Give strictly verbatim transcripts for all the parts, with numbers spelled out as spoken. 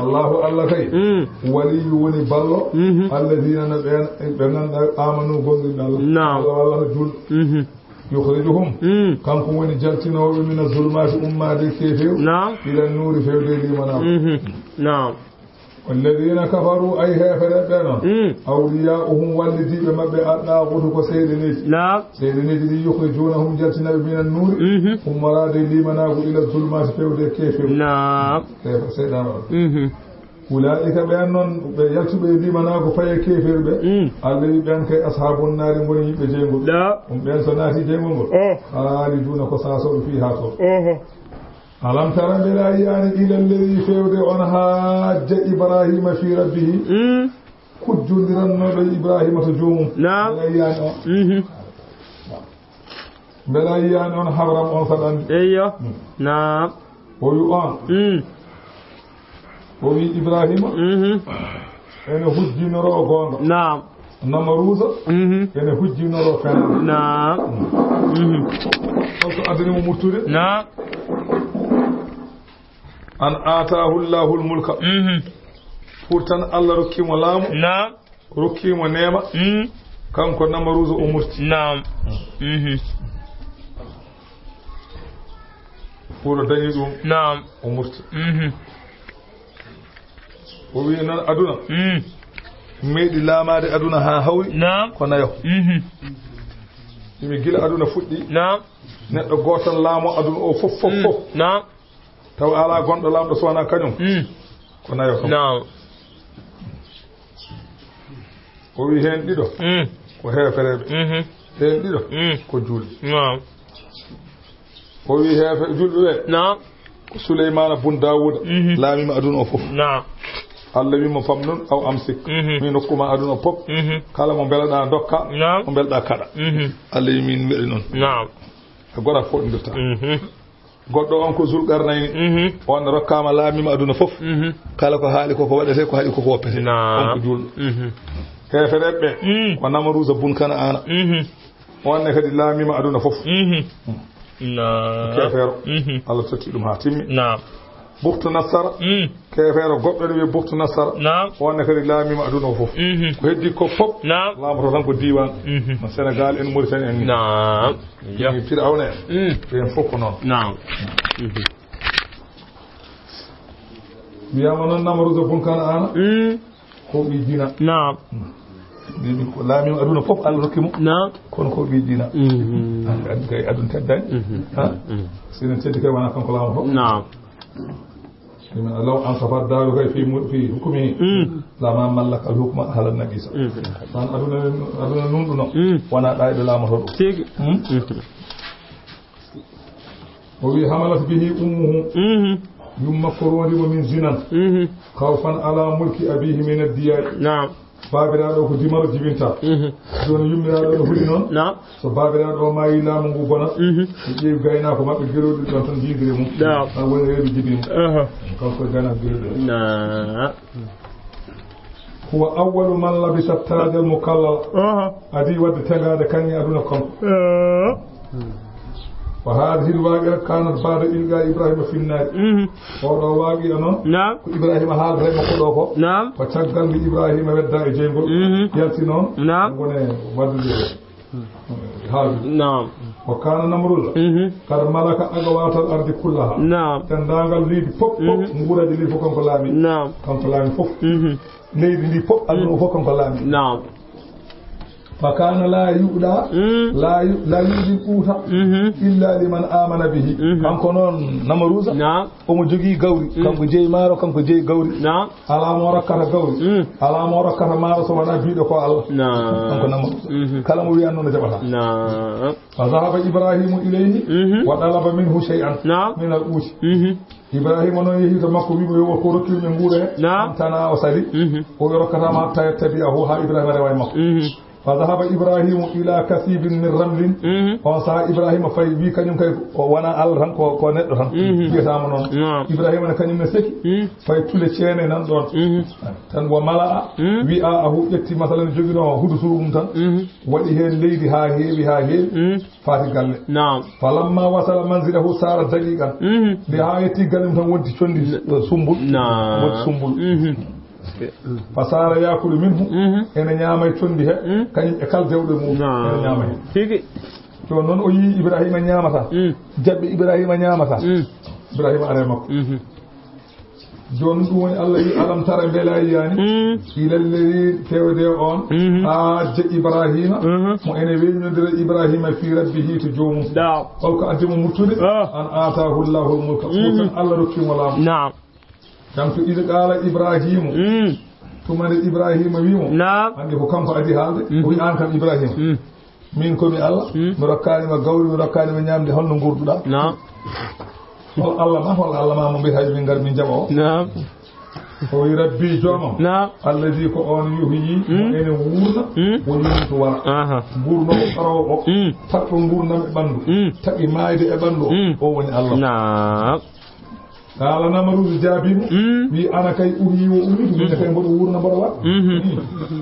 Allahu Alla kay, mm, waliyyu woni ballo, mhm, alladina no ɓen, ɓe ganduɗa, amanu gonɗinɓe Alla. Naam. Alla walla no julɗo. Mhm. Yukhrijuhum, mm, kanko woni jaltinoowo ɓe mina zulmaati, ummaade keefeeru, naam, ila nuuri, fewde limanaaku. Mhm. Naam. Walladina kafaru, ay heefereɓe ɓe non, mm, awliya'uhum, wallidiiɓe maɓɓe, at-taaguutu, ko seyɗeneeji. Naam. Seyɗeneeji ɗi, yukhrijunahum, jaltinaɓe, mina nuuri, mhm, ummoraade limanaagu, ila zulmaati, fewde keefeeru. Naam. Heefer seyɗan on. Mhm. Ulaa'ika, ɓen non, ɓe yaltuɓe e limanaagu faye keefeeru ɓe, mm, Alla wi'i ɓen kay, ashaabun naari, ngoni yimɓe jeyngol. Naam. Ɗum ɓen so naati jeyngol ngol, oh, khaaliduuna, ko saasooɓe, fiihaa ton. Oho. Alam tara, mbela a yi'aani, ila alladhi, fewde on haajja Ibraahiima fii rabbihi, mm, kujjondirannooɗo Ibraahiima to joomum? Naam. Mbela a yi'aani on? Mhm. Mbela a yi'aani on Habram on saɗan? Eyyo. Hmm. Naam. O wi on. Mm. O wi Ibraahiima, mhm, ene hujjinoro goonga. Naam. Namaruusa, mhm, ene hujjinoro fenaande. Naam. Mhm. Holko addani mo murtude? Naam. An aataahu Llaahu l-mulka. Mhm. Pour tan Alla rokki mo laamu. Naam. Rokki mo neema. Mm. Kanko Namaruusa o murti. Naam. Mhm. Pour o dañi ɗum. Naam. O murti. Mhm. O wi'i noon, aduna. Mm. Meeɗi laamaade aduna haa hawri. Naam. Ko nayo. Mhm. Ɗum gila aduna fuɗɗi. Naam. Neɗɗo gooto tan laamo aduna o fof, fof, mm, fof. Naam. Taw alaa gonɗo laamɗo so wonaa kañum. Mm. Ko nayo kam. Naam. O wi'i heen ɗiɗo, mm, ko heefereɓe. Mhm. Heen ɗiɗo, mm, ko julɓe. Naam. O wi'i heefe-, julɓe ɓe, naam, ko Suleymaana bun Daawuda, mhm, laamiima aduna o fof. Naam. Alla wi'i mo, "Famnun aw amsik." Mhm. Min hokkuma aduna o fof. Mhm. Kala mo mbelaɗaa, ndokka. Naam. Mo mbelaɗaa, kaɗa. Mhm. Alla wi'i, "Min mbeɗi noon." Naam. E gora fof ndirta. Mhm. Goɗɗo on ko Zulqarnayni. Mhm. On rokkaama laamiima aduna fof. Mhm. Kala ko haali ko, ko waɗetee, ko haɗi ko, ko woppetee. Naam. On ko julɗo. Mhm. Heefereɓe ɓe, mm, ko Namaruusa bun Kana'aana. Mhm. On ne kadi laamiima aduna fof. Mhm. Naam. Keefeero. Mhm. Alla totti ɗum haa timmi. Naam. Buxtu Nassara. Mm. Keefeero goɗɗo ne wi'e Buxtu Nassara. Naam. On ne kadi laamiima aduna o fof. Mhm. Ko heddi ko fof. Naam. Laamoto tan ko diiwaan. Mhm. No Senegaal en, Muritani en ni. Naam. Yo. Ni Firawna en. Mm. Ɓen fof ko noon. Naam. Mhm. Wiyaama noon Namaruusa bun Kana'aana. Mm. Ko ɓii dina. Naam. Ɓii, ɓii ko laamiima aduna fof, Alla rokki mo. Naam. Kono ko ɓii dina. Mhm. An, an kay aduna teddani. Mhm. Ha? Mhm. Si enen teddi kay wonaa kanko laamoto. Naam. Ɗum en, law ansafa daalu kay fi mu-, fi hukmihi. Mm. Lama mallaka al hukma ahlan naqisa. Mm. Tan aduna, aduna nunɗuno. Mm. Wonaa ɗaayɗo laamoto ɗum. Tigi. Mm? Mm. O wi hamalat bihi ummuhu. Mhm. Yumma ko rondi mo min zinan. Mhm. Khawfan ala mulki abihi min ad-diyar. Naam. Baabiraaɗo ko dimaro jibinta. Mhm. Jooni yummiraaɗo no huli noon. Naam. So baabiraaɗo o maayi laamu ngu bona. Mhm. Ɓe ƴeewi gaynaako maɓɓe gelooɗi ɗon tan jiidire mum. Naam. Tan woni reedu jibini mo. Aha. Kanko e gaynaako gelooɗi ɗon. Naam. Huwa awwalu man labisa taajal mukallala. Aha. Adii waɗde tegaade kaŋŋe aduna kon. Aha. Wa haadihil waaqi'a kaanat ba'da ilqaa Ibraahiima fin naari. Mhm. Oo ɗoo waaqi'a noon, naam, ko Ibraahiima haaldata e makko ɗoo ko. Naam. Ko caggal nde Ibraahiima weddaa e jeyngol, mhm, yalti noon, naam, woni waddude haaldude. Naam. Wa kaana Namruuza, mhm, qad malaka aqwaatal ardi kullahaa. Naam. Denndaangal leydi fof, fof, mhm, nguuraaji leydi fof kanko laami. Naam. Kanko laami fof. Mhm. Leydi ndi fof, aduna o fof kanko laami. Naam. Fa kaana laa yu'ɗaa, mm, laa yu-, laa yu'ɗi l-quuta, mhm, illaa liman aamana bihi. Mhm. Kanko noon Namaruuza, naam, omo jogii gawri. Mm. Kanko jeyi maaro, kanko jeyi gawri. Naam. Alaa mo rokkata gawri. Mm. Alaa mo rokkata maaro so wonaa biiɗo ko Alla. Naam. Kanko Namaruuza. Mhm. Kala mo wi'an noon o jaɓataa. Naam. Fa zahaba Ibraahiimu ilayhi, mhm, wa talaba minhu shay'an, naam, min al-quuti. Mhm. Ibraahiima noon yehi to makko, wi'i mo yo ko rokki ɗum e nguure he. Naam. Famtana'a, o sali. Mhm. O wi rokkataa ma hatta yattabi'ahu, haa Ibraahiima rewa e makko. Mhm. Fa dhahaba Ibrahimu ila kasibin min ramlin. Mhm. On saha Ibrahima fay wi kañum kay o wona Allah tan, ko, ko neɗɗo tan. Mhm. Wiyataama noon. Naam. Ibrahima ne kañum ne seki. Mhm. Fay tule ceene nan ɗon. Mhm. Tan wa mala'a. Mhm. Wi'a a hu ƴetti masalan joginoo hudu suuɗum tan. Mhm. Waɗi heen leydi haa heewi, haa heewi. Mhm. Faati galle. Naam. Falamma wasala manzilahu sara daqiqan. Mhm. Nde haa yetti galle mum tan wonti condi, eh, sumbul. Naam. Wonti sumbul. Mhm. Fa sara yakulu minhu. Mhm. Ene ñaama e condi he. Mhm. Kañum e kala dewɗe mum. Naam. Ene ñaama he. Tigi. Jooni noon o yii Ibrahima ñaamata. Mm. Jaɓɓe Ibrahima ñaamata. Mm. Ibrahima ara e makko. Mhm. Jooni ɗum woni Allah wi, "Alam tara, mbela a yiyaani?" Mm. Ila alladhi, fewde on, Mhm. hajja Ibrahima, Mhm. mo ene weññondira Ibrahima fi rabbihi to joomum. Naam. Holko addi mo murtude? Ah. An ataahu Allahu al-mulka. Mhm. Ko tan Allah rokki mo laamu. Naam. Kam to id qala Ibrahimu. Mm. Tuma nde Ibrahima wi mo. Naam. Hannde ko kanko adi haalde. Mhm. O wi, "An kam Ibrahima." Mm. Min ko mi Allah, Mm. mi rokkaani ma gawri, mi rokkaani ma ñaamde, holno ngorduɗaa? Naam. Hol Allah ma, hol Allah ma mo mbiyata yo min ngar min jaɓa o? Naam. O wi, "Rabbi joomam, Naam. Alladhi ko on yuhyi, mo Mm. ene wuurna, Mm. wo yumiitu wara." Aha. Ngurnoowo ɓaroowo o, Mm. taɓɓo ngurnam e ɓanndu, Mm. taɓi maayde e ɓanndu o, Mm. o woni Allah. Naam. Qaala Namruudu jaabii mo, Mm. wi, "Ana kay uhyi wa umiitu, min kay mboɗo wuurna, mboɗo waɗa." Mhm.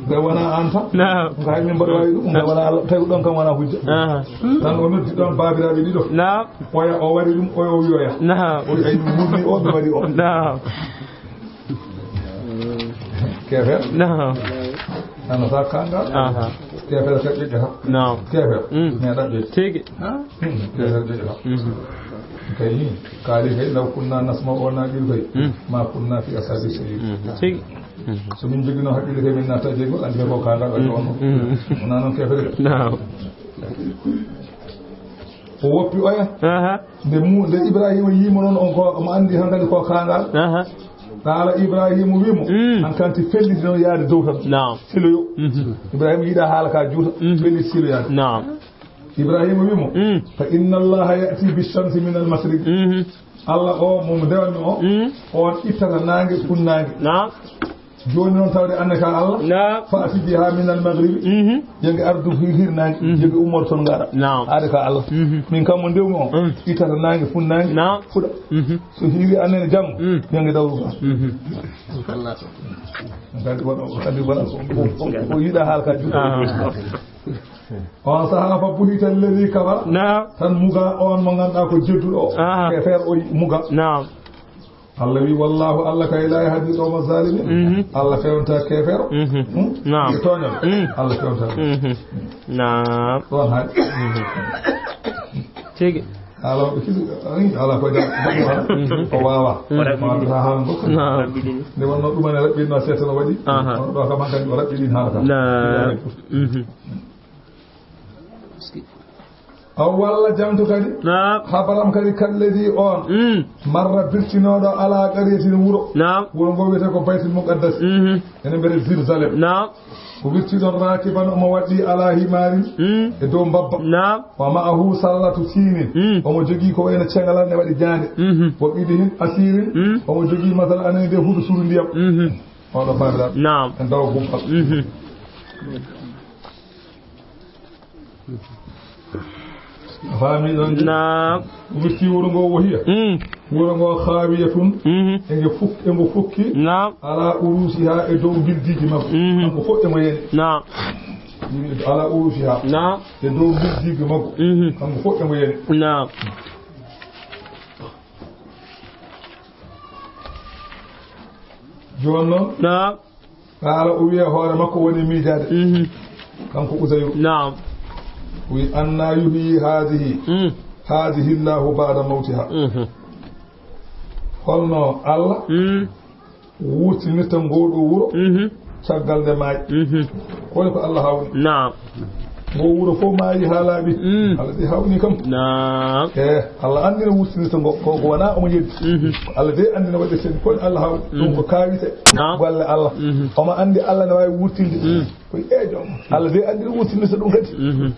Nde wona an tan. Naam. Ko hay min mboɗo wawi ɗum, nde wona Allah, tawi ɗon kam wona hujja. Aha. Tan o noddi ɗon baabiraaɓe ɗiɗo. Naam. Oya o waɗi ɗum, oya o wi'oya. Naam. O wi'i, "Ay, mi wuurni o, mi waɗi o." Naam. Keefeer. Naam. Ana sa kangal. Aha. Keefeer ka ƴoƴƴata. Naam. Keefeer. Mm. Mais ɗaɓɓe. Tigi. Ha? Mm. Keefeer ƴoƴƴata. Mhm. Kay, kaali kay, "Law kunna nasma'u aw naqilu kay, Mm. ma kunna fi ashabi sa'ir." Mhm. Tigi. Mhm. So min joginoo haqqille kay, min natta jeygol, andi ko kangal waɗi on. Mhm. Wona noon keefeer. Naam. O woppi oya. Aha. Nde mu-, nde Ibrahima yii mo noon, on ko omo anndi hankadi ko kaangal. Aha. Qaala Ibrahima wii mo, Mm. an kanti felliti noon yaade dow tan. Naam. Siloyo. Mhm. Ibrahima yiɗa haala ka juuta, Mhm. felliti siloyaade. Naam. Ibrahima wii mo, Mm. fa inna Allaha ya'ti bi shamsi min al mashriq. Mhm. Allah o mo ndewanmi o, Mm. on ittata naange, funnaange. Naam. Jooni noon tawde annde ka Allah, Naam. fa'ti biha min al maghribi, Mhm. yo nge ardu hi-, hirnaange, Mhm. yo nge ummoro toon ngara. Naam. Haade ka Allah. Mhm. Min kam mo ndewmi on, Mm. ittata naange, funnaange, Naam. fuɗa. Mhm. So hiiri annene janngo, Mm. yo nge dawru ka. Mhm. Kadi wona, kadi wona ko, ko, ko, ko yiɗa haala ka juuta. Ah. On sahaa fa buhita alladhi kafara. Naam. Tan muga on mo ngannduɗaa ko jedduɗo o. Ah. Keefeer o muga. Naam. Allah wi, "Wallahu, Allah kay la yahdi qawma zalimin." Mhm. Allah fewnta keefeero. Mhm. Hmm? Naam. Tooñal. Mm. Allah fewnta. Mhm. Naam. Ɗon hay. Mhm. Tigi. Ala ko kisi, ay, ala ko jam. Mhm. Ko wawa. Mm. Wata haala ngo. Naam. Nde wonno ɗum ene raɓɓinno seeɗa no waɗi. Aha. Kono ɗo kam hankadi o raɓɓiɗin haala kam. Naam. Mhm. Aw walla jantu kadi. Naam. Habaram kadi kalladi on. Mm. Marra birtinooɗo ala qaryatin wuro. Naam. Wuro ngo wiyetee ko Baytul Muqaddas. Mhm. Ene mbiyetee Jérusalem. Naam. O wirti ɗon raakiban omo waɗɗi ala himaarin Mm. e dow mbabba. Naam. Wa ma'ahu sallatu siinin. Mm. Omo jogii ko wayno ceŋalal ne waɗi jaande. Mhm. Wa qidhin asiirin. Mm. Omo jogii masal anen nde huɗo suru ndiyam. Mhm. Oɗo faamira. Naam. En dawa gumbal. Mhm. A faami ɗon de? Naam. Wirti wuro ngo wo hiya. Mm. Wuro ngo khaawiyatun. Mhm. E nge fuk-, e ngo fukki. Naam. Ala urusiha e dow mbirdiiji makko. Mhm. Kanko fof e ngo yani. Naam. Ala urusiha. Naam. E dow mbirdiiji makko. Mhm. Kanko fof e ngo yani. Naam. Jooni noon, Naam. Qaala, o wi'i e hoore makko woni miijaade. Mhm. Kanko Uzayru. Naam. O wi'i, "Anna yuhyi haadihi, Mm. haadihi Allahu ba'da mawtiha." Mhm. Holno Allah Mm. wurtinirta ngoo ɗoo wuro Mhm. caggal nde maayi? Mhm. Ko woni ko Allah hawni? Naam. Ngo wuro fof maayi haa laaɓi. Mm. Allah de hawni kam. Naam. Eh, Allah anndi no wurtinirta ngo, ko, ko wonaa omo yeddi. Mhm. Allah de anndi no waɗi sen, ko Allah hawni. Ɗum Mhm. ko kaawite Naam. golle Allah. Mhm. Omo anndi Allah no waawi wurtinde. Mm. Ko e joom. Allah de anndi no wurtinirta ɗum kadi. Mhm.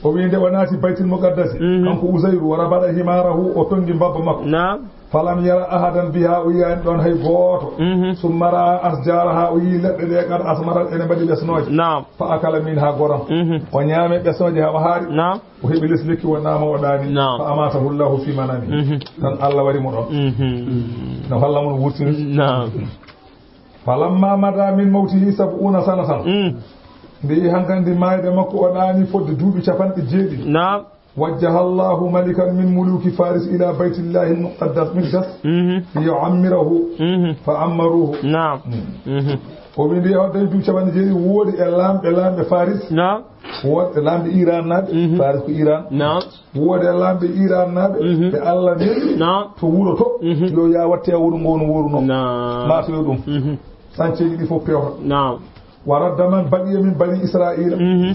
O wi'i nde o naati Baytul Muqaddasi, Mhm. kanko Uzayru, wa rabata himaarahu, o tonngi mbabba makko. Naam. فلم ير أحدا بها, o yi'aani ɗon hay gooto. Mhm. ثم رأى أشجارها, o yi'i leɗɗe ɗe, قد أثمرت, ene mbaɗi ɓesnooje. Naam. فأكل منها, goram. Mhm. O ɲaami ɓesnooje haa o haari. Naam. O heɓi les lekki, o naama, o ɗaani. Naam. فأماته الله في منامه. Mhm. Tan Alla wari mo ɗon. Mhm. No holla mo no wurtini. Naam. فلما مضى من موته سبعون سنة. Mm. Nde hankandi maayde makko o ɗaani fodde duuɓi capanɗe jeeɗiɗi. Naam. وجه الله ملكا من ملوك فارس إلى بيت الله المقدس، مقدس، Mhm. ليعمره. Mhm. فعمروه. Naam. Mm. Mhm. O wi'i nde o dañi duuɓi capanɗe jeeɗiɗi, woodi e laamɓe, laamɓe Faris. Naam. Woodi e laamɓe Iran naaɓe, Mhm. Faris ko Iran. Naam. Woodi e laamɓe Iran naaɓe, Mhm. ɓe Alla neli Naam. to wuro to, Mhm. yo yaa watte wuro ngo no wuro no. Naam. Maatoyo ɗum. Mhm. Sanceeji ɗi fof pewta. Naam. ورد من بقي من بني إسرائيل. Mhm.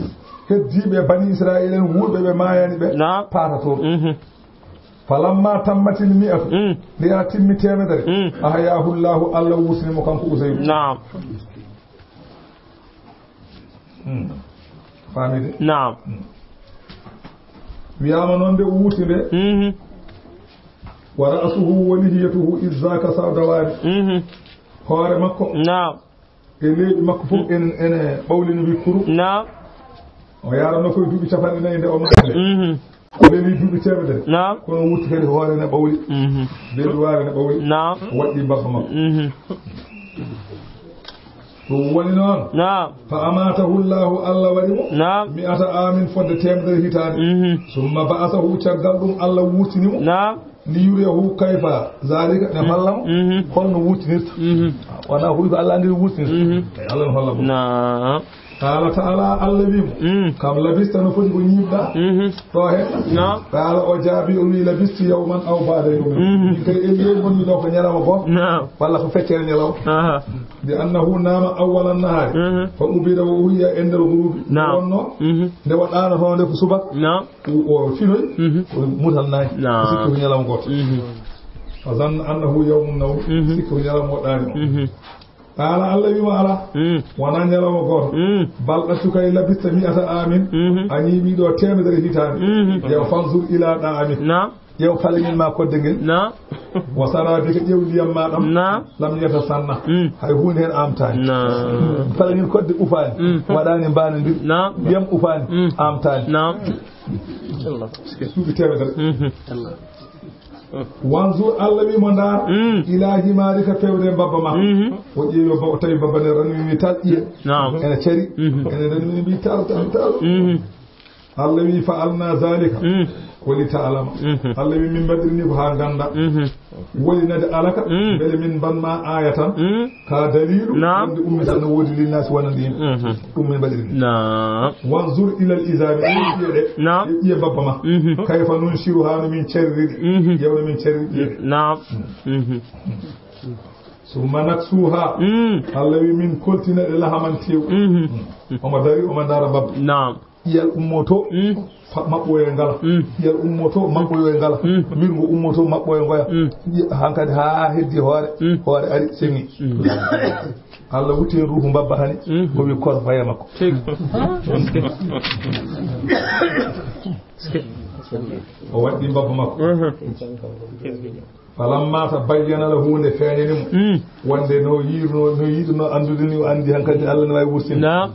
Heddiiɓe e Bani Israa'iila en wuurɓe ɓe maayani ɓe, Naam. paata toon. Mhm. فلما تمت المائة, Mm. nde a timmi teemedere, Mm. أحياه الله, Alla wurtini mo kanko Uzayru. Naam. Hmm. Faamide? Naam. Hmm. Wiyaama noon nde o wuurti nde, Mhm. ورأسه ولحيته إذ ذاك سوداوان. Mhm. Hoore makko, Naam. e leeɓi makko fof en, ene ɓawli no wikkuru. Naam. O yaarano koye duuɓi capanɗe nayi nde o maayata nde. Mhm. O lelii duuɓi teemedere. Naam. Kono o wuurti kadi hoore ne ɓawli. Mhm. Leeɓi waare ne ɓawli. Naam. O waɗɗii mbabba makko. Mhm. Ɗum woni noon. Naam. فأماته الله, Alla waɗi mo. Naam. مائة عام, fodde teemedere hitaande. Mhm. ثم بعثه, caggal ɗum Alla wurtini mo. Naam. ليريه كيف ذلك, ne holla mo Mhm. holno wurtinirta. Mhm. Wonaa ko wi ko Alla anndi wurtinirta. Mhm. Kay Alla ne holla mo. Naam. قال تعالى, Alla wi mo, Mm. كم لبثت, no foti ko ñiiɓɗaa Mhm. ɗo he? Naam. قال, o jaabi, o wi, لبثت يوما أو بعض يوم. Mhm. Min kay, elli on woni ɗo ko ñalawma gooto. Naam. Walla ko feccere ñalawma. Aha. لأنه نام أول النهار Mhm. فقبض وأحيي عند الغروب. Naam. Wonno Mhm. nde waɗaano toon nde ko subaka. Naam. O, o finoy, Mhm. o mutal naay. Naam. Sikki ko ñalawma gooto. Mhm. فظن أنه يوم نوم. Mhm. Sikki ko ñalawma waɗaani mo. Mhm. قال, Alla wi mo, alaa. Mm. Wonaa ñalawma gooto. Mm. بل a suka لبثت مائة عام. Mhm. A ñiiɓii ɗo teemedere hitaande. Mhm. Yo, فانظر إلى طعامك. Naam. Ƴeew, falemin ma kodde ngel. Naam. وشرابك, ƴeew ndiyam ma ɗam. Naam. لم يتسنه. Mm. Hay huunde heen aamtaani. Naam. Falemin kodde ufaani. Mm. Waɗaani mbaana ndir. Naam. Ndiyam ufaani. Mm. Aamtaani. Naam. Duuɓi teemedere. Mhm. وانظر, Alla wi mo, ndaar, Mm. إلى حمارك, fewde mbabba ma. Mhm. O ƴeewi o ba-, o tawi mbabba ne ranwini tal ƴiye. Naam. Ene cari. Mhm. Ene ranwini mbi tal, tal, tal. Mhm. Alla wi, فعلنا ذلك Mm. ولتعلم. Mhm. Alla wi, min mbaɗiri ni ko haa ngannda. Mhm. Woli nade alaka, Mm. mbele min mban ma aaya tan. Mm. Ka daliilu, Naam. wonde ummi tan no woodi للناس wonande yimɓe. Mhm. Ɗum min mbaɗiri ni. Naam. وانظر إلى العظام, ɗum ƴiye ɗe, Naam. e ƴiye mbabba ma. Mhm. كيف ننشزها, no min cerriri ɗe. Mhm. Yew no min cerriri ƴiye ɗe. Naam. Mhm. ثم نكسوها. Mm. Alla wi, min koltina ɗe لحما, tew. Mhm. Omo dari, omo ndaara mbabba. Naam. Ƴiyal ummoto, Mm. fa-, maɓɓoye ngala. Mm. Ƴiyal ummoto, maɓɓoye ngala. Mm. Wirngo ummoto, maɓɓoye ngoya. Mm. Ƴi-, hankadi haa heddi hoore, Mm. hoore ari, seŋi. Mm. Alla wutti heen ruuhu mbabba hani, Mm. ko wi kor faya makko. Cey. O waɗɗi mbabba makko. Mhm. فلما تبين له, nde feeñani mo. Mm. Wonde no yiirno, no yiɗuno anndude ni, o anndi hankadi Alla ne waawi wurtinde. Naam.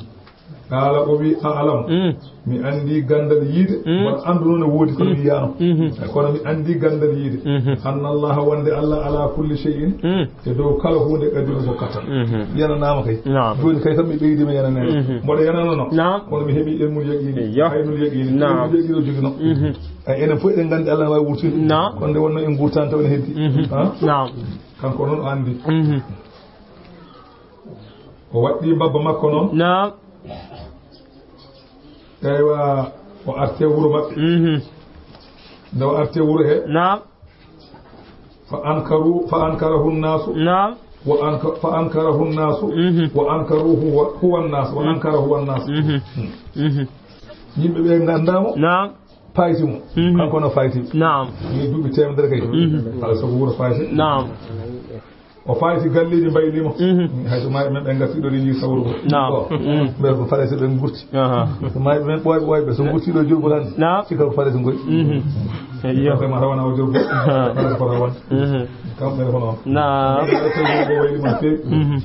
Qaala, o wi, a'lamu, Mm. mi anndi ganndal yiide, Mm. won annduno ne woodi kono Mm. mi yiyaano. Mhm. Kono mi anndi ganndal yiide. Mhm. Anna Allaha, wonde Alla, ala kulli shay'in, Mm. e dow kala huunde, qadirun, ko kattan. Mhm. Yananaama kay. Naam. Jooni kay kam mi ɓeydi mi yananaama. Mhm. Mboɗo yananono. Naam. Kono mi heɓi ilmul yaqiini. Eyyo. Aynul yaqiini. Naam. Ilmul yaqiini o jogino. Mhm. Ay, enen fof eɗen nganndi Alla ne waawi wurtinde. Naam. Kono nde wonno en ngurtaani taw ene heddi. Mhm. Ha? Naam. Kanko noon o anndi. Mhm. O waɗɗii mbabba makko noon. Naam. Eywa, o arti e wuro maɓɓe. Mhm. Nde o arti e wuro he. Naam. Fa ankaru, fa ankarahu nnaasu. Naam. Wa anka-, fa ankarahu nnaasu. Mhm. Wa ankaruhu wa, huwa nnaasu. Wa Mhm. ankarahu huwa nnaasu. Mhm. Mhm. Yimɓe ɓe nganndaa mo. Naam. Payti mo. Mhm. Kanko no payti. Naam. Ni duuɓi teemedere kay. Mhm. Alaa sago wuro payti. Naam. O fayti galleeji mbayliima. Mhm. Hay so maayi men ɓen ngarti ɗo, ɗi njii sawru ko. Naam. Ko. Mhm. Ɓe ko Farayse ɓen ngurti. Aha. So maayi men ɓooyɓe, ɓooyɓe, so ngurti ɗo jogol hannde. Naam. Sika ko Farayse ngoy. Mhm. Eyyo. Kamɓe ma rawana o jogol. Aha. Farayse ko rawan. Mhm. Kamɓe ko non. Naam. Ɓe ko wayli ma feewi. Mhm.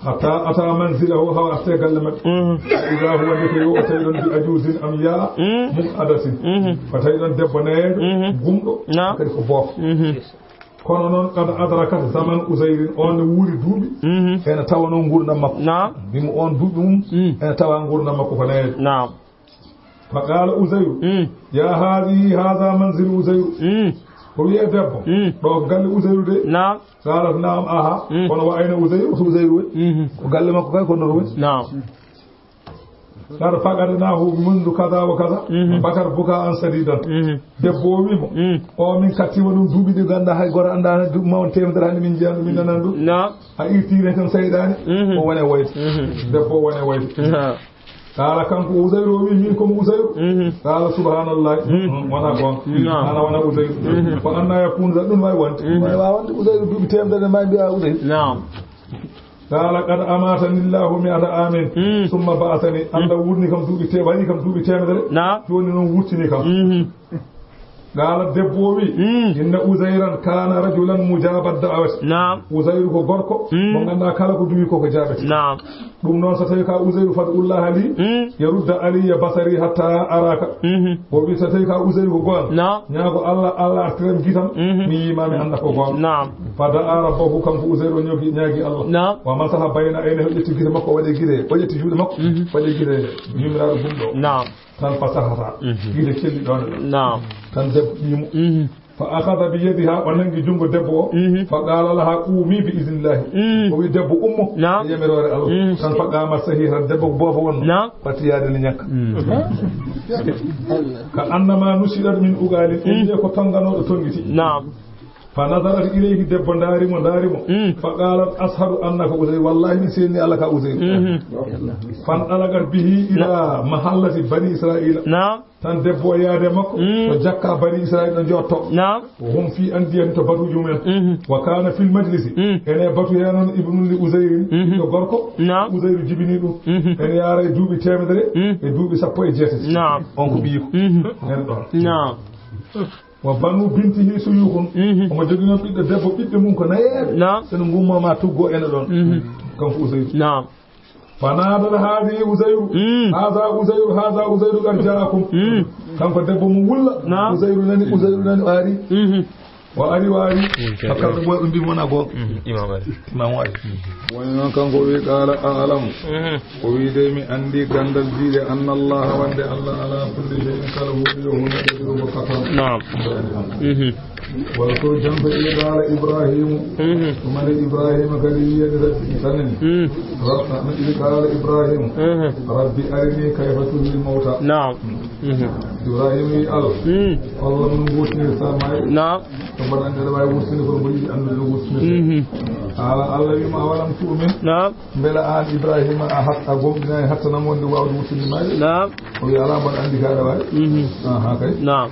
Hatta ata manzilahu, hawa arte galle maɓɓe. Mhm. Iza huwa, ndeke yo o tawi ɗon bi ajuzin amya, mhm, muqadatin. Mhm. Ko tawi ɗon debbo nayeejo, mhm, gumɗo, naam, kadi ko boofo. Mhm. Kono noon, qad adrakat zaman Uzayrin, on ne wuuri duuɓi, mhm, ene tawa noon nguurndam makko. Naam. Mbimo on duuɓi mum, mm, ene tawa nguurndam makko ko nayeejo. Naam. Fa qaala Uzayru, mm, ya haadihi, haada manzilu Uzayru. Mm. O wi'e debbo, mm, ɗo ko galle Uzayru de. Naam. Qaalat, naam, aha. Mm. Kono wa ayna Uzayru? So Uzayru woni? Mhm. Ko galle makko kay, ko ɗon woni. Naam. Qad faqadnahu mundu kaza wa kaza. Mhm. Bakar buka an sadidan. Mhm. Debbo o wi'i mo, mm, o min kattima ɗum duuɓi ɗi ganda hay goto anda, duuɓi ma on teemedere hannde min njiyan ɗum, min nanan ɗum. Naam. A irtire tan seyɗaani, mhm, o wone woyde. Mhm. Debbo o wone woyde. Naam. Qaala kanko Uzayru o wi'i, min ko mo Uzayru. Mhm. Qaala subhanallah. Mhm. Wona gonga. Naam. Ana wona Uzayru. Mhm. Ko anna yakunu, ɗum wawi wonde. Mhm. Wawi wonde Uzayru duuɓi teemedere ma mbi'a Uzayru. Naam. Qaala qad amatani Allahu mi'ata amin, mm, summa ba'athani. Mm. Allah wurni kam duuɓi te-, waɗi kam duuɓi teemedere. Naam. Jooni noon wurtini kam. Mhm. Qaala debbo o wi, mm, inna Uzayran kana rajulan mujaba da'wati. Naam. Uzayru ko gorko, mm, mo ganduɗa kala ko duwi ko ko jaabete. Naam. Ɗum noon so tawi ka Uzayru fad'ullaha li, mm, yarudda alayya basari hatta araka. Mhm. O wi so tawi ka Uzayru ko goonga. Naam. Ñaago Allah, Allah artiram gitam, mhm, mi yiima mi annda ko goonga. Naam. Fa da'a rabbahu, kanko Uzayru o ñoogi, ñaagi Allah. Naam. Wa masaha bayna aynayhi, o ƴetti gite makko, o waɗi gite, o ƴetti juuɗe makko, mhm, waɗi gite yumiraɗo gumɗo. Naam. Tan fa sahata. Mhm. Gite celli ɗon. Naam. Tan debbo yiimo. Mhm. Fa akhadha bi yadiha, o nangi jungo debbo o. Mhm. Fa qala laha qumi bi idhnillahi. Mhm. O wi debbo ummo. Naam. E yamiroore Allah. Mhm. Tan fa qamat sahihan, debbo ko boofo wonno. Naam. Fati yaade ni ñakka. Mhm. Ka annama nusidat min ugalin. Mhm. Inde ko tonganoɗo tongiti. Naam. Fa nazarat ilayhi, debbo ndaari mo, ndaari mo. Mm. Fa qalat ashhadu annaka Uzayr, wallahi mi seeni Allah ka Uzayr. Mhm. Fantalaqat bihi ila mahallati bani Israila. Naam. Tan debbo o yaade makko, mm, to jakka bani Israila no jotto. Naam. Wa hum fi andiyati, to batuuji mumen. Mhm. Wa kana fil majlisi. Mm. Ene batu he non ibnu li Uzayrin, mhm, ɓiɗɗo gorko. Naam. Uzayru jibini ɗum. Mhm. Ene yaara e duuɓi teemedere, mm, e duuɓi sappo e jeetati. Naam. On ko ɓiyiiko. Mhm. Ene ɗon. Naam. Wa banu bintihi suyukhun. Mhm. Omo jogii noon ɓiɗɗo debbo, ɓiɓɓe mum ko nayeeɓe. Naam. Seno ngummo ma tuggo ene ɗon. Mhm. Kanko Uzayru. Naam. Fa naada haadihi Uzayru. Mm. Haadha Uzayru, haadha Uzayru qad jaa'akum. Mm. Kanko debbo mum wulla. Naam. Uzayru nani, Uzayru nani, o ari. Mhm. O ari, o ari. Mm, fa kamɓe ɓooyɓe mbi mo na goonga. Mm, imam ari. Imam ari. Woni noon kanko o wi, qaala a'lamu. Mhm. O wi, dey mi anndi ganndal diine, anna Allaha, wonde Allah, ala kulli shay'in, kala huunde yo huunde ɓeydude mo kafan. Naam. Mhm. Wala ko janto ila qaala Ibrahimu. Mhm. Ɗum ande Ibrahima kadi wi'ani Rabbi tanani. Mhm. Rabbi, ila qaala Ibrahimu. Mhm. Rabbi arini kayfa tuhyil mawta. Naam. Mhm. Ibrahima wi Allah. Mhm. Allah mun wurtinirta maayɓe. Naam. Ko mbaɗa anndi aɗa waawi wurtinde kono mboɗo yiɗi anndude no wurtinirta. Mhm. Ala Allah wiima, awalam tu'min? Naam. Mbela aan Ibrahima a hat-, a gomɗinaani hatta nan wonde waawde wurtinde maayɓe? Naam. O wi, alaa mbaɗa anndi ka aɗa waawi. Mhm. Aha, kay. Naam.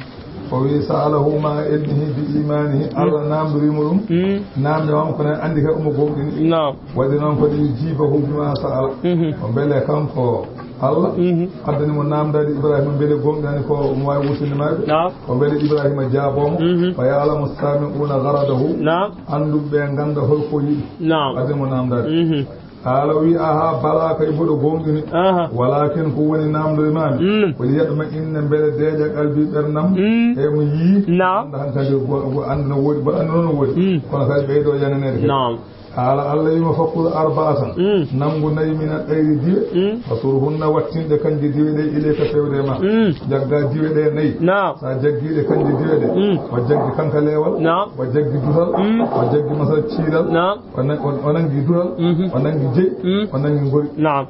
O wi, sa'alahu ma'a ilmihi bi imanihi. Mm. Allah naamndori mo ɗum. Mm. Naamnde makko ko nan anndi kay omo gomɗini. Naam. Waɗi noon ko li yujibahu bima sa'ala. Mhm. Ko mbele kanko Allah, mhm, addani mo naamndaade Ibrahima mbele gomɗinani ko omo waawi wurtinde maayɓe. Naam. Ko mbele Ibrahima jaaboo mo. Mhm. Wa ya'lamu sami'una gharadahu. Naam. Annduɓe ɓe ngannda hol ko yiɗi. Naam. Addani mo naamndaade. Mhm. Haala wi, aha, bala kay mboɗo gomɗini. Aha. Walakin ko woni naamndoy maami. Mm. Ko li yatma'inna mbele deeƴa qalbi ɓernam. Mm. E mo yii. Naam. Annda hankadi ko, ko annda no woodi, mboɗo annda noon no woodi. Mm. Kono kadi ɓeydo yananeede kadi. Naam. Haala Allah wiima, fakkul arba'atan. Mm. Nanngu nayi mina ɗayri diwe. Mm. Fasurhunna wattinɗe kanje diwe ɗe ilayka fewde ma. Mm. Jagga diwe ɗe nayi. Naam. Sa jaggi ɗe kanje diwe ɗe. Mm. Wa jaggi kankaleewal. Naam. Wa jaggi dutal. Mm. Wa jaggi masal ciilal. Naam. O nan-, o, o nangi dutal. Mhm. O nangi jeyi. Mm. O nangi ngori. Naam.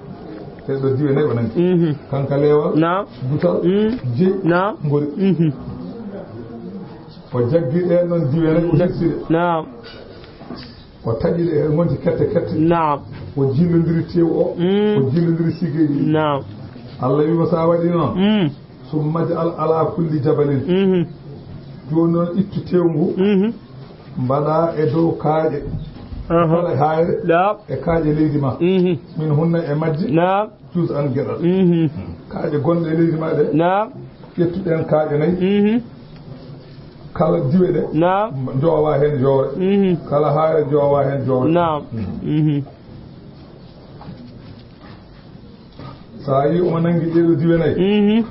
Ɗe ɗo diwe nayi o nangi. Mhm. Kankaleewal. Naam. Dutal. Mm. Jeyi. Naam. Ngori. Mhm. O jaggi ɗen ɗon diwe nayi o hirsi ɗe. Naam. O taƴi ɗe, e ngonti kette kette. Naam. O jillondiri tew o. Mm. O jillondiri sigeeji ɗi. Naam. Allah wiima, sa waɗi noon. Mm. Summa ij'al ala kulli jabalin. Mhm. Jooni noon ittu tew ngu. Mhm. Mbaɗa e dow kaaƴe. Aha. Kala haayre Naam. e kaaƴe leydi ma. Mhm. Min hunna e majji Naam. juz an geɗal. Mhm. Kaaƴe gonɗe e leydi ma ɗe. Naam. Ƴettuɗen kaaƴe nayi. Mhm. Kala diwe ɗe. Naam. Njoowa heen joore. Mhm. Kala haayre njoowa heen joore. Naam. Mhm. Mhm. So a yii omo nangi ɗee ɗoo diwe nayi, Mhm.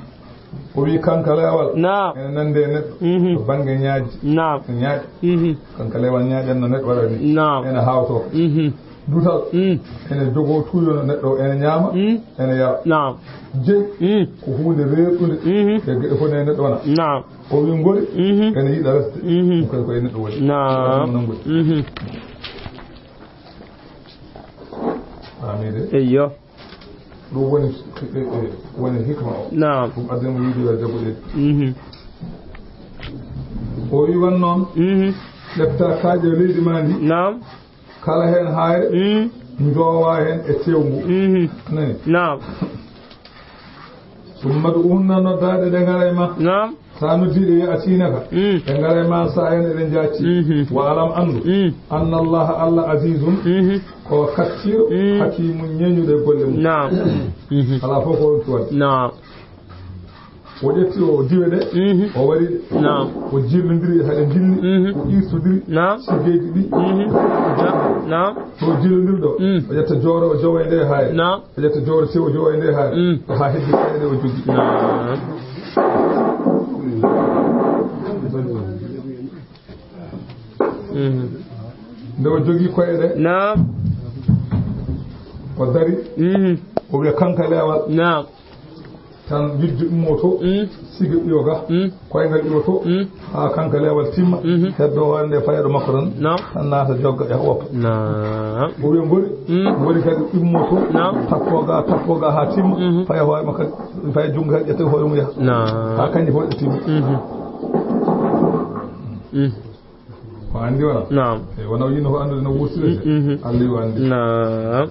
o wii kankalewal Naam. ene nande e neɗɗo Mhm. to bannge ñaaƴi. Naam. Ñaaƴi. Mhm. Kankalewal ñaaƴan no neɗɗo waɗa ni. Naam. Ene haawtoo. Mhm. Dutal Mm. ene jogoo tuuyo no neɗɗo, ene ñaama, Mm. ene yara. Naam. Jeyi Mm. ko huunde reerɗunde Mhm. e geɗe fof ne neɗɗo wona. Naam. O wii ngori Mhm. ene yiɗa resde. Mhm. Ɗum kadi ko e neɗɗo woni. Naam. Ɗum nangude. Mhm. Faamii de? Eyyo. Ɗum woni, e, e, woni hikma o. Naam. Ɗum addi mo yiide yo jaggude. Mhm. O wi wan noon, Mhm. ƴetta kaaƴe leydi maa ndi, Naam. kala heen haayre, Mm. njoowa heen e tew ngu. Mhm. Nani? Naam. Summa du'uhunna, noddaa ɗe, ɗe ngara e ma. Naam. Sa noddii ɗe, ya'tiinaka. Mm. Ɗe ngara e ma, sa'yan eɗe njaacci. Mhm. Wa alam, anndu. Mm. Anna Allaha, Allah, azizun, Mhm. ko kattiiɗo, Mm. hakiimun, ñeeñuɗo e golle mum. Naam. Mhm. Alaa fof ko ronki waɗde. Naam. O ƴetti o diwe ɗe, Mhm. o waɗi ɗe. Naam. O jirlondiri e haɗe njilli, Mhm. o iirtondiri Naam. sigeeji ɗi. Mhm. Naam. Naam. Ɗo jirlondiri ɗo, Mm. o ƴetta joore, o jowa e nde haayre. Naam. O ƴetta joore sew, o jowa e nde haayre. Mm. Ko haa heddi kayɗe o jogii. Naam. Mhm. Nde o jogii koyɗe ɗe, Naam. o dari, Mhm. o wiya, "Kankalewal." Naam. Tan widde ummoto, Mm. siga iwo ga, Mm. koyngal iwoto, Mm. haa kankalewal timma, Mhm. heddo hoore nde fayɗo makko tan, Naam. tan naata jogga e woppa. Naam. O wiya ngori, Mm. ngori kadi ummoto, Naam. tappo ga, tappo ga haa timma, Mhm. faya hoore makko kadi, faya junngo kadi ƴetta hoore mum yaha. Naam. Haa kanji fof ɗe timma. Mhm. Mm. Ko anndi wona? Naam. E wona o yino ko anndude no wurtiri de. Mm, mhm. Allah yo anndi. Naam.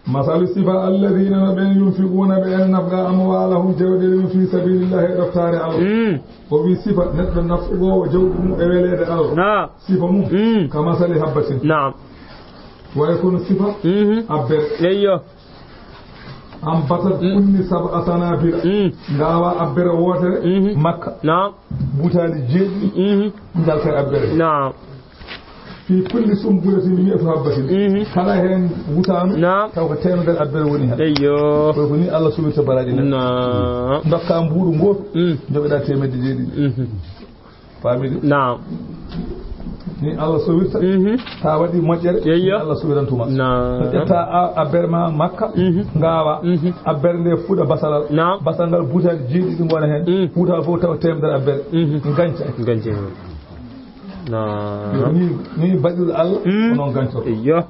Masalu sifa alladina no ɓen yunfiquna ɓe en nafqa amwalahum jawɗeele mum fi sabilillahi e ɗoftaare Allah. Mm. O wi sifa neɗɗo nafqoowo jawɗi mum e weleede Allah. Naam. Sifa mum Mm. ka masali habbatin. Naam. Way kono sifa Mhm. abbere. Eyyo. Ambatat Mm. kunni sab'a sanabila. Mm. Ngaawa abbere wootere Mhm. Makka. Naam. Butaali jeeɗiɗi Mhm. njalta e abbere. Naam. Fi kulli sumbulatin mi'atu habbatin. Mhm. Kala heen butaanu Naam. taw ko teemedere abbere woni heen. Eyyo. Koy ko ni Allah suwirta baraaji neɗɗo. Naam. Ndokka mbuuɗu ngootu Mm. njoɓeɗaa teemedde jeeɗiɗi. Mhm. Faamii de? Naam. Ni Allah sowirta, Mhm. ta waɗi moƴƴere, Eyyo. Ni Allah sowirantuma. Naam. No ƴetta a, abbere ma Makka, Mhm. ngaawa, Mhm. abbere nde fuɗa basalal. Naam. Basal ngal butaali jeeɗiɗi ngona heen. Mm. Butaali fof tawa teemedere abbere. Mhm. Ganca. Ganca. Naam. Ni, ni baɗirɗo Allah, Mm. ko noon gancorto. Eyyo.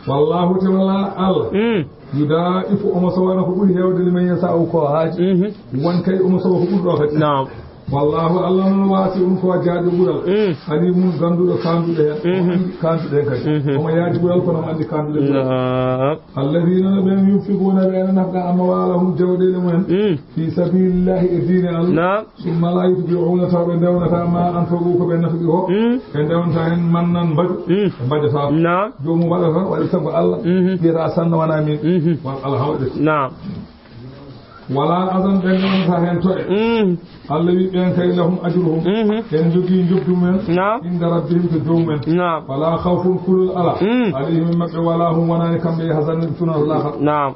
Wallahu te wala Allah. Mm. Yudaa'ifu omo sowana ko ɓuri heewde liman yasa'u ko haaji. Mhm. Won kay omo sowa ko ɓuri ɗo kadi. Naam. Wallahu Allah non wasi'un ko jaajo ɓural. Mm. Alimun ganduɗo kanduɗe heen. Mhm. O andi kanduɗe heen kadi. Mhm. Omo yaaji ɓural kono omo andi kanduɗe ɓural. Naam. Alladhina no ɓen yunfiquna ɓe ena nafqa amwalahum jawɗeele mumen. Mm. Fi sabilillahi e diine Allah. Naam. Summa la yutbi'una, taw ɓe ndewnata ma anfaqu ko ɓe nafqi ko. Mm. Ɓe ndewnata hen mannan mbaju. Mm. Ɓe mbajata. Naam. Joomum waɗata, waɗi sabu Allah. Mhm. Wiyata sanna wona min. Mhm. Wan Allah hawɗe. Naam. Wala azan ɓe ndewnata hen toɗe. Mm. Allah wi ɓen kay lahum ajruhum. Mhm. Ɓen jogii njobdu mumen. Naam. Inda rabbihim to joomumen. Naam. Wala khawfun kulol ala. Mm. Alayhim maɓɓe wala hum wonani kamɓe yahzanun ɓe tunata laakhara. Naam.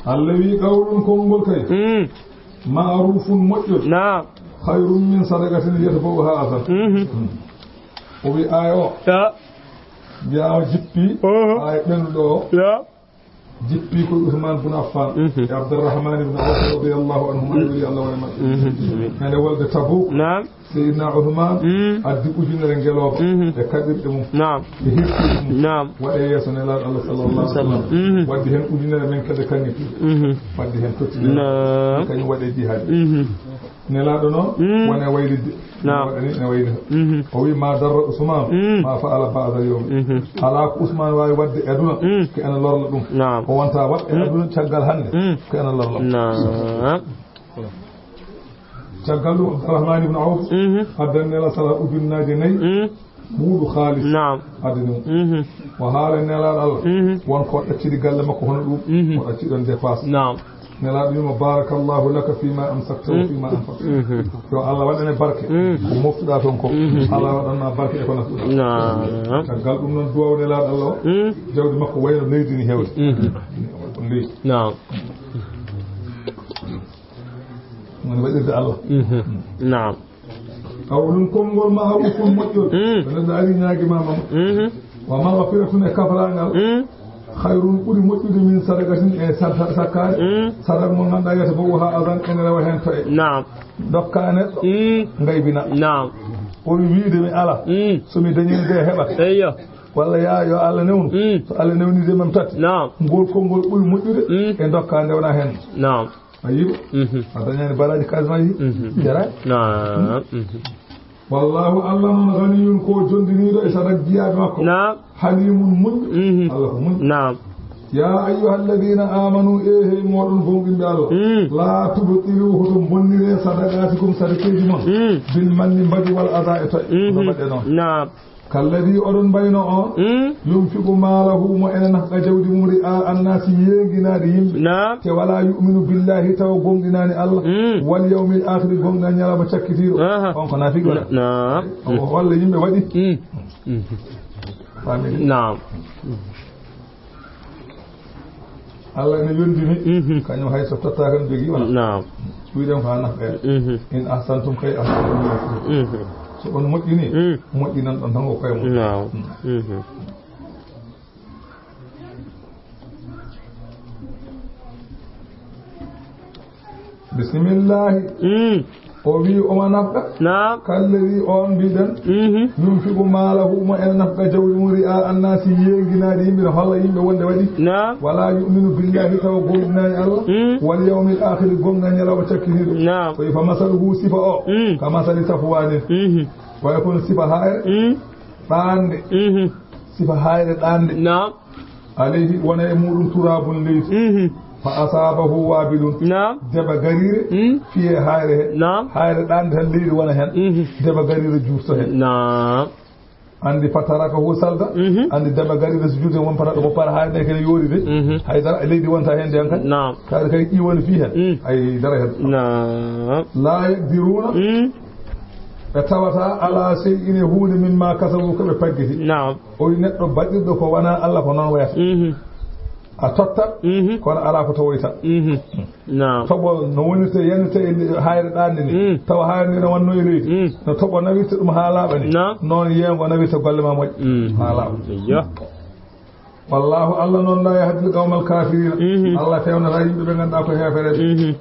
Allah wi qawlun konngol kay. Mm. Ma'rufun moƴƴol. Naam. Khayrun min sadaqatin yatba'uha adhan. Mhm. O wi aaya o. Ya. Mbiya o jippi. Oho. Aaya ɓennuɗo o. Ya. Jippi ko Usman bun Affan. Mhm. E Abdurrahman ibn Awf radiyallahu anhuma e weli Allah wona maɓɓe. Mhm. Hende wolde Tabuk. Naam. Seydina Usman Mm. addi ujunere ngelooba Mhm. e kaɓirɗe mum. Naam. E hirsuuji mum. Naam. Waɗe yeeso Nelaaɗo Allah sallallahu alaihi wasallam. Mhm. Waddi heen ujunere men kadi kañum. Mhm. Waddi heen tottide. Naam. Kañum waɗe jihaadi. Mhm. Nelaaɗo noon Mm. wone waylidde. Naam. Waɗani ne wayli. Mhm. O wi ma darra Usman Mm. ma fa'ala ba'da yawm. Mhm. Alaa ko Usman waawi waɗde e aduna Mm. ko ena lorla ɗum. Naam. Ko wonta waɗ e Mm. aduna caggal hannde Mm. ko ena lorla ɗum. Naam. Caggal ɗum, Abdurrahman ibn Awf Mhm. addani Nelaaɗo sala ujunnaaje nayi. Mhm. Ɓuuɗu haalis. Naam. Aduna mum. Mhm. O haala Nelaaɗo Allah. Mhm. Won ko ɗacciri galle makko hono ɗum. Mhm. O ɗacci ɗon dépasse. Naam. Nelaaɗo wiima, "Barakallahu laka fima amsakta wa fima anfaqta." Mhm. Yo Allah waɗane barke. Mhm. Ko moftuɗaa ton ko. Mhm. Allah waɗana barke e ko naftuɗaa. Naam. Caggal ɗum noon duwaw Nelaaɗo Allah o. Mhm. Jawdi makko wayno leydi ni hewde. Mhm. Leydi. Naam. Woni waɗirde Allah. Mhm. Naam. Qawlun konngol ma'rufun moƴƴol. Mm. Ko neɗɗo ari ñaagi ma ma. Mhm. Wa maghfiratun e kafaraangal. Mm. Khayrun ɓuri moƴƴude min sadaqatin e sar-, sar-, sakkaare. Mm. Sadaka mo ngannduɗaa yata bo ha azan ene rewa heen to'e. Naam. Dokka neɗɗo. Mm. Ngaybina. Naam. O wiide mi ala. Mm. So mi dañii de heɓat. Eyyo. Walla yaa yo Allah newnu. Mm. So Allah newni de mam tati. Naam. Ngol konngol ɓuri moƴƴude. Mm. E dokka nde wona heen. Naam. A yi'ii? Mhm. A dañaani baraaji kaalis maa yi? Mhm. Jara? Naam. Mhm. Wallaahu, Allah noon, ganiyun ko jondiniiɗo e sadak jiyaaɓe makko. Naam. Haliimun muñ. Mhm. Allah ko muñ. Naam. Yaa ayyuhal ladiina aamanu, e hey mooɗon gomɗinɓe Allah. Mm. Laa tubtiluu, hoto bonniree sadaqaatikum, sadakeeji mon. Mm. Bil manni, mbaɗi wal adaa e toye. Mhm. Hoto mbaɗe noon. Naam. Kalladii oɗon mbayno on, Mm. yunfiqu maalahu mo ene nafqa jawdi mum ri'a annaasi yeenginaade yimɓe. Naam. Te walaa yu'minu billaahi tawa gomɗinaani Allah. Mm. Wal yawmil aakhiri gomɗinaani ñalawma cakkitiiɗo. Aha. On ko naafiqi wala? Na-, naam. O walla yimɓe waɗi. Mm. Mm. Faamii? Naam. Allah ene yondini, Mhm. kañum hay so tottaaka no jogii wala. Naam. Cuuɗen ko haa nafqa en. Mhm. In ahsantum kay ahsantum li anfusikum. Mhm. So on moƴƴini, Mm. moƴƴinan ɗon tan ko koye mon. Naam. Mm. Mhm. Bismillaahi. Mm. O wi'i, omo nafqa. Naam. Kalladii on mbiɗen. Mhm. Yunfiqu maalahu mo ene nafqa jawdi mum ri'a annaasi yeenginaade yimɓe, no holla yimɓe wonde waɗi. Naam. Walaa yu'minu billaahi tawa gomɗinaani Allah. Mm. Wal yawmil aakhiri gomɗinaani ñalawma cakkitiiɗo. Naam. Ko fa masaluhu sifa o. Mm. Ka masali safwaanin. Mhm. Way kono sifa haayre. Mm. Ɗaande. Mhm. Sifa haayre ɗaande. Naam. Alayhi wona e muɗum turaabun leydi. Mhm. Fa asaabahu waabilun. Naam. Deba gariire Mm. fiye haayre he. Naam. Haayre ɗaande tan leydi wona hen. Mhm. Deba gariire juusto hen. Naam. Andi fa tarakahu salda. Mhm. Andi deba gariire so juuti won pata ɗo mo para haayre ɗe kene yoori de. Mhm. Hay dara leydi wonta hen de an kan. Naam. Kaari kay ɗi woni fii hen. Mm. Hay dara hen. Naam. La yaqdiruna. Mm. Ɓe tawata ala shay'in e huunde mimma kasabu ko ɓe paggiti. Naam. O wi neɗɗo baɗirɗo ko wanaa Allah ko noon wayata. Mhm. A tottat, Mhm. kono alaa ko tawoyta. Mhm. Naam. Toɓo no wonirta, yanirta e nde haayre ɗaande ni. Mm. Tawa haayre nde no wannoo e leydi. Mm. No toɓo nawirta ɗum haa laaɓa ni. Naam. Noon yeengo nawirta golle ma moƴƴa. Mm. Haa laaɓa. Eyyo. Wallaahu, Allah noon, laa yahdil qawmal kaafiriina. Mhm. Allah fewnata yimɓe ɓe ngannduɗaa ko heefereɓe. Mhm.